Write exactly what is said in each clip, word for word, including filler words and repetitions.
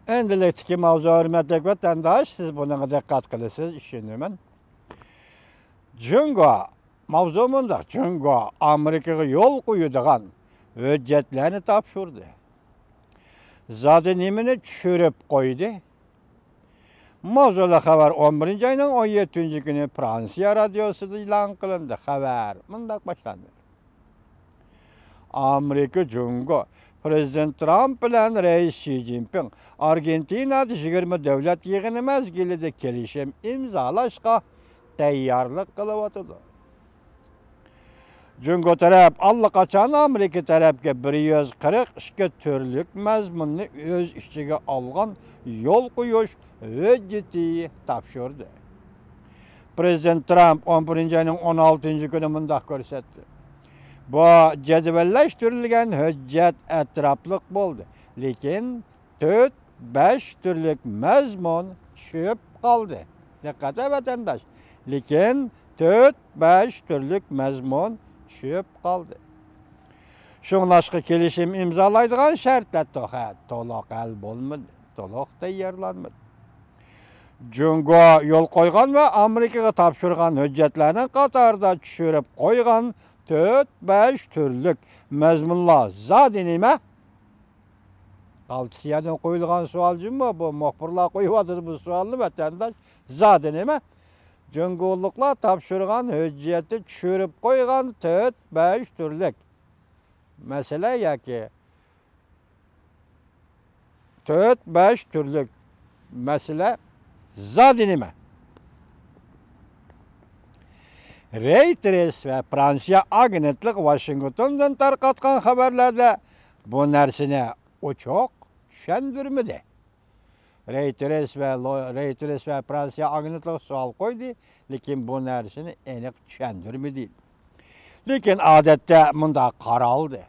ئەمدىلىكتىكى ماۋزۇ، ھۆرمەتلىك ۋەتەنداش، سىز بۇنىڭغا دىققەت قىلىسىز، ئىشىنىمەن. جۇڭگو، ماۋزۇ مۇنداق، جۇڭگو ئامېرىكىغا يول قويىدىغان ھۆججەتلەرنى تاپشۇردى. زادى نېمىنى چۈشۈرۈپ قويدى؟ ماۋزۇلۇق خەۋەر ئون بىرىنچى ئاينىڭ ئون يەتتىنچى كۈنى فرانسىيە رادىيوسىدا ئېلان قىلىندى. خەۋەر مۇنداق باشلاندى. ئامېرىكا جۇڭگو پرېزىدېنت ترامپ بىلەن رەئىس شى جىنپىڭ ئارگېنتىنادا يىگىرمە دۆلەت يىغىنى مەزگىلىدە كېلىشىم ئىمزالاشقا تەييارلىق قىلىۋاتىدۇ. جۇڭگو تەرەپ ئاللىقاچان ئامېرىكا تەرەپكە بىر يۈز قىرىق ئىككى تۈرلۈك مەزمۇننى ئۆز ئىچىگە ئالغان يول قويۇش ھۆججىتى تاپشۇردى. پرېزىدېنت ترامپ ئون بىرىنچى ئاينىڭ ئون ئالتىنچى كۈنى مۇنداق كۆرسەتتى. بۇ جەدۋەللەشتۈرۈلگەن ھۆججەت ئەتراپلىق بولدى، لېكىن تۆت، بەش تۈرلۈك مەزمۇن چۈشۈپ قالدى. دىققەت ۋەتەنداش، لېكىن تۆت، بەش تۈرلۈك مەزمۇن چۈشۈپ قالدى. شۇڭلاشقا كېلىشىم ئىمزالايدىغان شەرتلەر تېخى تولۇق ھەل بولمىدى، تولۇق تەييارلانمىدى. جۇڭگو يول قويغان ۋە ئامېرىكىغا تاپشۇرغان ھۆججەتلەرنىڭ قاتارىدا چۈشۈرۈپ قويغان تۆت، بەش تۈرلۈك مەزمۇنلار زادى نېمە؟ قالتىس يەنە قويۇلغان سوئال جۇمۇ، بۇ مۇخبىرلار قويۇۋاتىدۇ بۇ سوئالنى، ۋەتەنداش. زادى نېمە؟ جۇڭگولۇقلار تاپشۇرغان ھۆججەتتە چۈشۈرۈپ قويغان تۆت، بەش تۈرلۈك مەسىلە ياكى تۆت، بەش تۈرلۈك مەسىلە زادى نېمە؟ رەيتېرس ۋە فرانسىيە ئاگېنتلىقى ۋاشىنگتوندىن تارقاتقان خەۋەرلەردە بۇ نەرسىنى ئوچۇق چۈشەندۈرمىدى. رەيتېرس ۋە لو-، رەيتېرس ۋە فرانسىيە ئاگېنتلىقى سوئال قويدى، لېكىن بۇ نەرسىنى ئېنىق چۈشەندۈرمىدى. لېكىن ئادەتتە مۇنداق قارالدى.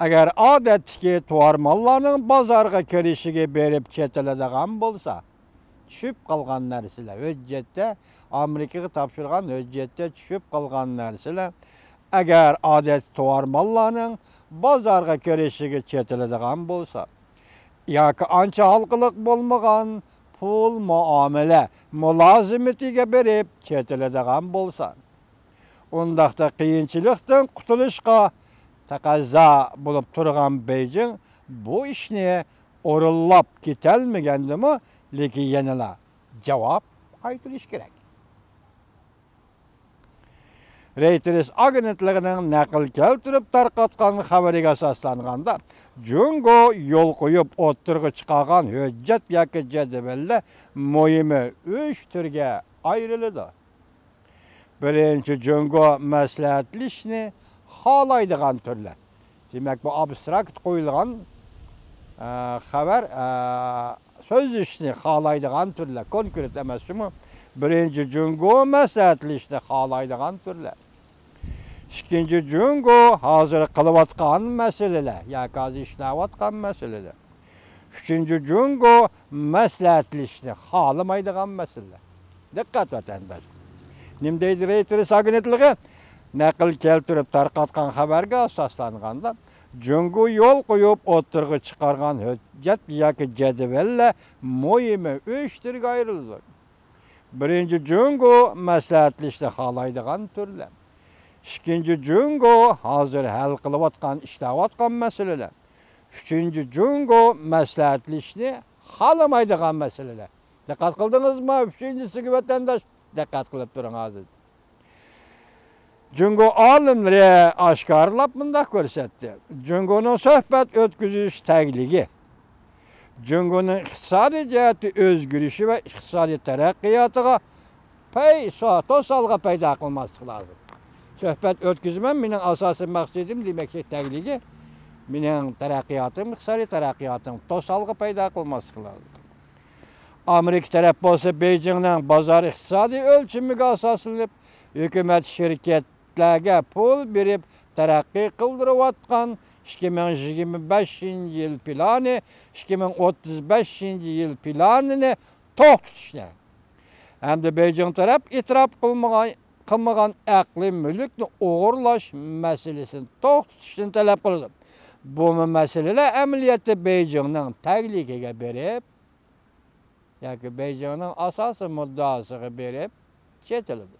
ئەگەر ئادەتتىكى تۇۋارماللارنىڭ بازارغا كىرىشىگە بېرىپ چېتىلىدىغان بولسا، چۈشۈپ قالغان نەرسىلەر، ھۆججەتتە، ئامېرىكىغا تاپشۇرغان ھۆججەتتە چۈشۈپ قالغان نەرسىلەر، ئەگەر ئادەتتىكى تۇۋارماللارنىڭ بازارغا كىرىشىگە چېتىلىدىغان بولسا، ياكى ئانچە ھالقىلىق بولمىغان پۇل مۇئامىلە مۇلازىمىتىگە بېرىپ چېتىلىدىغان بولسا، ئۇنداقتا قىيىنچىلىقتىن قۇتۇلۇشقا تەقەززا بولۇپ تۇرغان بېيجىڭ بۇ ئىشنى ئورۇنلاپ كېتەلمىگەندىمۇ، لېكىن يەنىلا جاۋاب قايتۇرۇش كېرەك. رەيتېرس ئاگېنتلىقىنىڭ نەقىل كەلتۈرۈپ تارقاتقان خەۋىرىگە ئاساسلانغاندا، جۇڭگو يول قويۇپ ئوتتۇرىغا چىقارغان ھۆججەت ياكى جەدۋەللەر مۇھىمى ئۈچ تۈرگە ئايرىلىدۇ. بىرىنچى، جۇڭگو مەسلىھەتلىشىشنى خالايدىغان تۈرلەر. دېمەك، بۇ ئابستراكت قويۇلغان، ئە، خەۋەر، ئە، سۆزلىشىشنى خالايدىغان تۈرلەر، كونكرېت ئەمەس شۇمۇ. بىرىنچى، جۇڭگو مەسلىھەتلىشىشنى خالايدىغان تۈرلەر. ئىككىنچى، جۇڭگو ھازىر قىلىۋاتقان مەسىلىلەر ياكى ھازىر ئىشلەۋاتقان مەسىلىلەر. ئۈچىنچى، جۇڭگو مەسلىھەتلىشىشنى خالىمايدىغان مەسىلىلەر. دىققەت، ۋەتەنداش! نېمە دەيدۇ رەيتېرس ئاگېنتلىقى؟ نەقىل كەلتۈرۈپ تارقاتقان خەۋەرگە ئاساسلانغاندا، جۇڭگو يول قويۇپ ئوتتۇرىغا چىقارغان ھۆججەت ياكى جەدۋەللەر مۇھىمى ئۈچ تۈرگە ئايرىلىدۇ. بىرىنچى، جۇڭگو مەسلىھەتلىشىشنى خالايدىغان تۈرلەر. ئىككىنچى، جۇڭگو ھازىر ھەل قىلىۋاتقان، ئىشلەۋاتقان مەسىلىلەر. ئۈچىنچى، جۇڭگو مەسلىھەتلىشىشنى خالىمايدىغان مەسىلىلەر. دىققەت قىلدىڭىزمۇ؟ ئۈچىنچىسىگە، ۋەتەنداش، دىققەت قىلىپ تۇرۇڭ ھازىر. جۇڭگو ئالىملىرى ئاشكارىلاپ مۇنداق كۆرسەتتى: جۇڭگونىڭ سۆھبەت ئۆتكۈزۈش تەگلىكى جۇڭگونىڭ ئىقتىسادىي جەھەتتە ئۆزگىرىشى ۋە ئىقتىسادىي تەرەققىياتىغا پەي-، سو-، توسالغۇ پەيدا قىلماسلىق لازىم. سۆھبەت ئۆتكۈزىمەن، مېنىڭ ئاساسىي مەقسىتىم، دېمەككى، تەگلىكى مېنىڭ تەرەققىياتىم، ئىقتىسادىي تەرەققىياتىم توسالغۇ پەيدا قىلماسلىق لازىم. ئامېرىكا تەرەپ بولسا بېيجىڭنىڭ بازار ئىقتىسادىي ئۆلچىمىگە ئاساسلىنىپ، ھۆكۈمەت، شىركەتلەرگە پۇل بېرىپ تەرەققىي قىلدۇرۇۋاتقان ئىككى مىڭ يىگىرمە بەشىنچى يىل پىلانى، ئىككى مىڭ ئوتتۇز بەشىنچى يىل پىلانىنى توختىتىشنى ھەمدە بېيجىڭ تەرەپ ئېتىراپ قىلمىغان، قىلمىغان ئەقلىي مۈلۈكنى ئوغرىلاش مەسىلىسىنى توختىتىشنى تەلەپ قىلىدۇ. بۇمۇ مەسىلىلەر ئەمەلىيەتتە بېيجىڭنىڭ تەگلىكىگە بېرىپ، ياكى بېيجىڭنىڭ ئاساسىي مۇددىئاسىغا بېرىپ چېتىلىدۇ.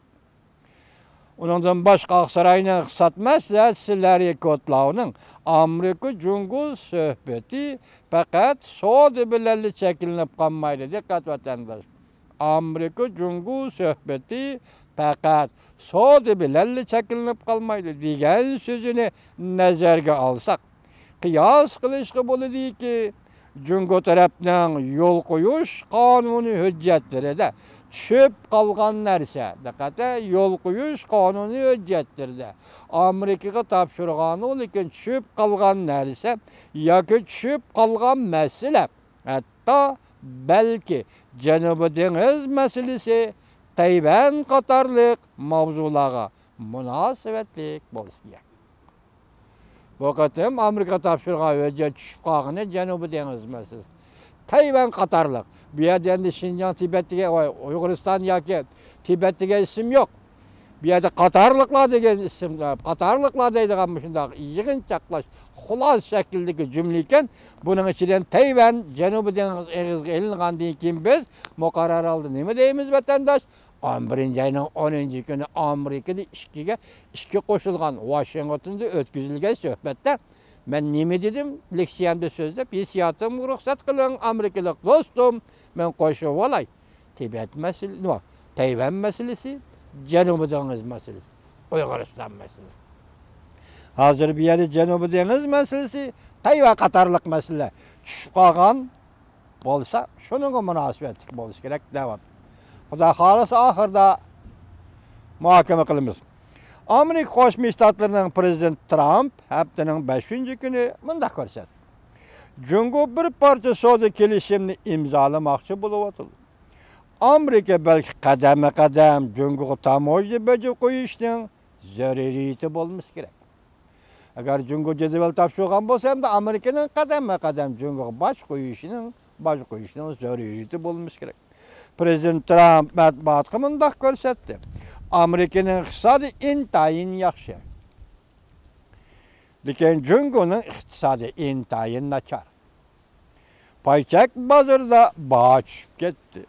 ئۇنىڭدىن باشقا، ئاقساراينىڭ ئىقتىساد مەسلىھەتچىسى لاررى كوتلاۋنىڭ ئامېرىكا جۇڭگو سۆھبىتى پەقەت سودا بىلەنلا چەكلىنىپ قالمايدۇ، دىققەت ۋەتەنداش. ئامېرىكا جۇڭگو سۆھبىتى پەقەت سودا بىلەنلا چەكلىنىپ قالمايدۇ، دېگەن سۆزىنى نەزەرگە ئالساق، قىياس قىلىشقا بولىدۇكى، جۇڭگو تەرەپنىڭ يول قويۇش قانۇنىي ھۆججەتلىرىدە چۈشۈپ قالغان نەرسە، دىققەت، يول قويۇش قانۇنىي ھۆججەتلىرىدە ئامېرىكىغا تاپشۇرغانۇ، لېكىن چۈشۈپ قالغان نەرسە ياكى چۈشۈپ قالغان مەسىلە، ھەتتا بەلكى جەنۇبىي دېڭىز مەسىلىسى، تەيۋەن قاتارلىق ماۋزۇلارغا مۇناسىۋەتلىك بولسا كېرەك. بۇ قېتىم ئامېرىكا تاپشۇرغان ھۆججەت چۈشۈپ قالغىنى جەنۇبىي دېڭىز مەسىلىسى، تەيۋەن قاتارلىق. بۇ يەردە ئەمدى شىنجاڭ، تىبەت دېگەن، ئۇيغۇرىستان ياكى تىبەت دېگەن ئىسىم يوق. بۇ يەردە قاتارلىقلار دېگەن ئىسىم، قاتارلىقلار دەيدىغان مۇشۇنداق يىغىنچاقلاش، خۇلاسە شەكلىدىكى جۈملە ئىكەن. بۇنىڭ ئىچىدىن تەيۋەن، جەنۇبىي دېڭىز ئېغىزغا ئېلىنغاندىن كېيىن بىز مۇقەررەر ھالدا نېمە دەيمىز، ۋەتەنداش؟ ئون بىرىنچى ئاينىڭ ئونىنچى كۈنى ئامېرىكىدا ئىككىگە ئىككى قوشۇلغان ۋاشىنگتوندا ئۆتكۈزۈلگەن سۆھبەتتە مەن نېمە دېدىم؟ لېكسىيەمدە سۆزلەپ، ھېسسىياتىمغا رۇخسەت قىلىڭ، ئامېرىكىلىق دوستۇم، مەن قوشۇۋالاي. تىبەت مەسىلە-، نو، تەيۋەن مەسىلىسى، جەنۇبىي دېڭىز مەسىلىسى، ئۇيغۇرىستان مەسىلىسى. ھازىر بۇ يەردە جەنۇبىي دېڭىز مەسىلىسى، تەيۋەن قاتارلىق مەسىلىلەر چۈشۈپ قالغان بولسا، شۇنىڭغا مۇناسىۋەتلىك بولۇشى كېرەك دەۋاتىدۇ. خۇدا خالىسا، ئاخىرىدا مۇھاكىمە قىلىمىز. ئامېرىكا قوشما شتاتلىرىنىڭ پرېزىدېنتى ترامپ ھەپتىنىڭ بەشىنچى كۈنى مۇنداق كۆرسەتتى: جۇڭگو بىر پارچە سودا كېلىشىمىنى ئىمزالىماقچى بولۇۋاتىدۇ. ئامېرىكا بەلكى قەدەممۇ قەدەم جۇڭگوغا تاموژنا بېجى قويۇشنىڭ زۆرۈرىيىتى بولمىسا كېرەك. ئەگەر جۇڭگو جەدۋەل تاپشۇرغان بولسا، ئەمدى ئامېرىكىنىڭ قەدەممۇ قەدەم جۇڭگوغا باج قويۇشىنىڭ، باج قويۇشنىڭ زۆرۈرىيىتى بولمىسا كېرەك. پرېزىدېنت ترامپ مەتبۇئاتقا مۇنداق كۆرسەتتى: ئامېرىكىنىڭ ئىقتىسادى ئىنتايىن ياخشى. لېكىن جۇڭگونىڭ ئىقتىسادى ئىنتايىن ناچار. پاي چەك بازىرىدا باھا چۈشۈپ كەتتى.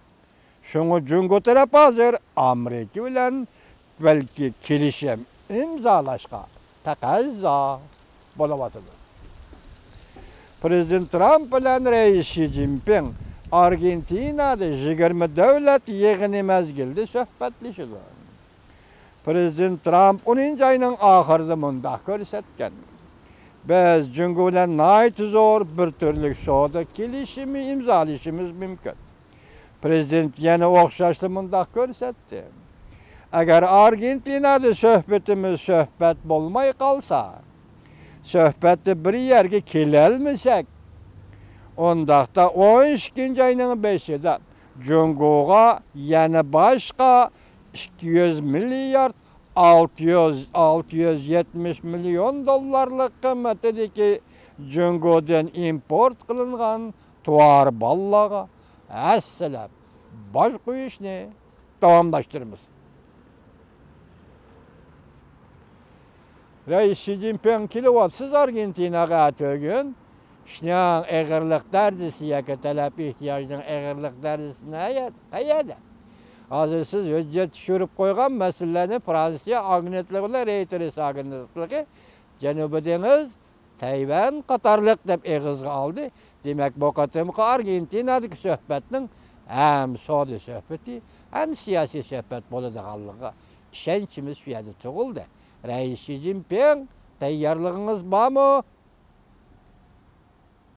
شۇڭا جۇڭگو تەرەپ ھازىر ئامېرىكا بىلەن بەلكى كېلىشىم ئىمزالاشقا تەقەززا بولۇۋاتىدۇ. پرېزىدېنت ترامپ بىلەن رەئىس شى جىنپىڭ ئارگېنتىنادا يىگىرمە دۆلەت يىغىنى مەزگىلىدە سۆھبەتلىشىدۇ. پرېزىدېنت ترامپ ئونىنچى ئاينىڭ ئاخىرىدا مۇنداق كۆرسەتكەن: بىز جۇڭگو بىلەن ناھايىتى زور بىر تۈرلۈك سودا كېلىشىمى ئىمزالىشىمىز مۇمكىن. پرېزىدېنت يەنە ئوخشاشلا مۇنداق كۆرسەتتى: ئەگەر ئارگېنتىنادا سۆھبىتىمىز سۆھبەت بولماي قالسا، سۆھبەتتە بىر يەرگە كېلەلمىسەك، ئۇنداقتا ئون ئىككىنچى ئاينىڭ بېشىدا جۇڭگوغا يەنە باشقا ئىككى يۈز مىليارد ئالتە يۈز، ئالتە يۈز يەتمىش مىليون دوللارلىق قىممىتىدىكى جۇڭگودىن ئىمپورت قىلىنغان تۇۋار باللارغا ھەسسىلەپ باج قويۇشنى داۋاملاشتۇرىمىز. رەئىس شى جىنپىڭ كېلىۋاتىسىز ئارگېنتىناغا ئەتىگۈن. ئىشنىڭ ئېغىرلىق دەرىجىسى ياكى تەلەپ ئېھتىياجنىڭ ئېغىرلىق دەرىجىسى نەيە-، قەيەردە؟ ھازىر سىز ھۆججەت چۈشۈرۈپ قويغان مەسىلىلەرنى فرانسىيە ئاگېنتلىقى بىلەن رېيتېرس ئاگېنتلىقى، جەنۇبىي دېڭىز، تەيۋەن قاتارلىق دەپ ئېغىزغا ئالدى. دېمەك، بۇ قېتىمقى ئارگېنتىنادىكى سۆھبەتنىڭ ھەم سودا سۆھبىتى، ھەم سىياسىي سۆھبەت بولىدىغانلىقىغا ئىشەنچىمىز شۇ يەردە تۇغۇلدى. رەئىس شى جىنپىڭ، تەييارلىقىڭىز بارمۇ؟